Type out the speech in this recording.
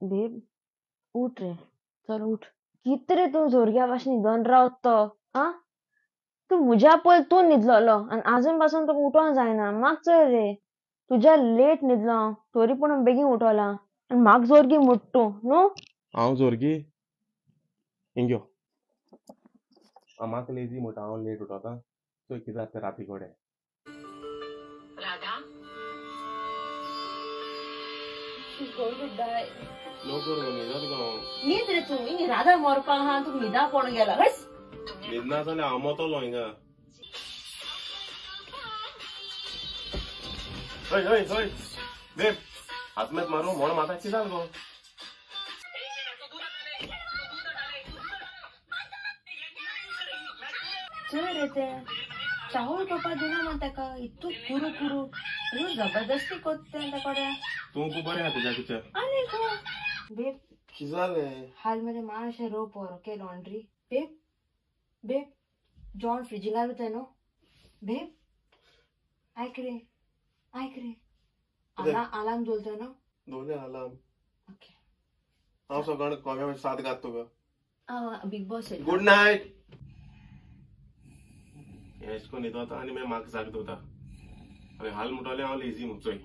Babe उठ रे, चल उठ. कित रे तूं जोरग्या भाशेन न्हिदोन रावत तो आ? तूं म्हज्या पयल तूं न्हिदलोलो आनी आजून पासून तुका उठोंक जायना. म्हाका चल रे, तुज्या लेट न्हिदलो हांव, तरी पूण बेगीन उठोलां आनी म्हाका जोरगी म्हूट तूं न्हू. हांव जोरगी? हिंग यो. म्हाका लेजी म्हणटा, हांव लेट उठोता. चोय कितें जाता तें राती कडेन. Radha. She's going to die. लवकर गो, न्हिदत गो. न्हीद रे तूं, हिंग राधा मरपाक आहा, तुका न्हिदा पडून गेला. हस. न्हिदना जाल्यार हांव मोतलो हिंगा. हय हय हय बेब, हातमेत मारू म्हण म्हाका कितें जालें गो? चोय रे तें चावल करपाक दिना मा ताका, इतू कुरू कुरू जबरदस्ती कोत्ता तें ताका. तूं खूब बरें आहा तुज्या किचन. आनी गो बेब, कितें जालें? हाल मरे मातशें रोप व्हर okay laundry. Babe babe, John फ्रिजींगार वताय न्हू. बेब आयक रे, आयक रे, आलार्म दवरता न्हू? दवरलें आलार्म. ओके. हांव सकाळ कोम्या 7 घात तुका. Big boss. Good night. हें अशें करून न्हिदोता आनी मागीर म्हाका जाग दवरता. आनी हाल म्हणटलें हांव लेजी म्हूण. चोय.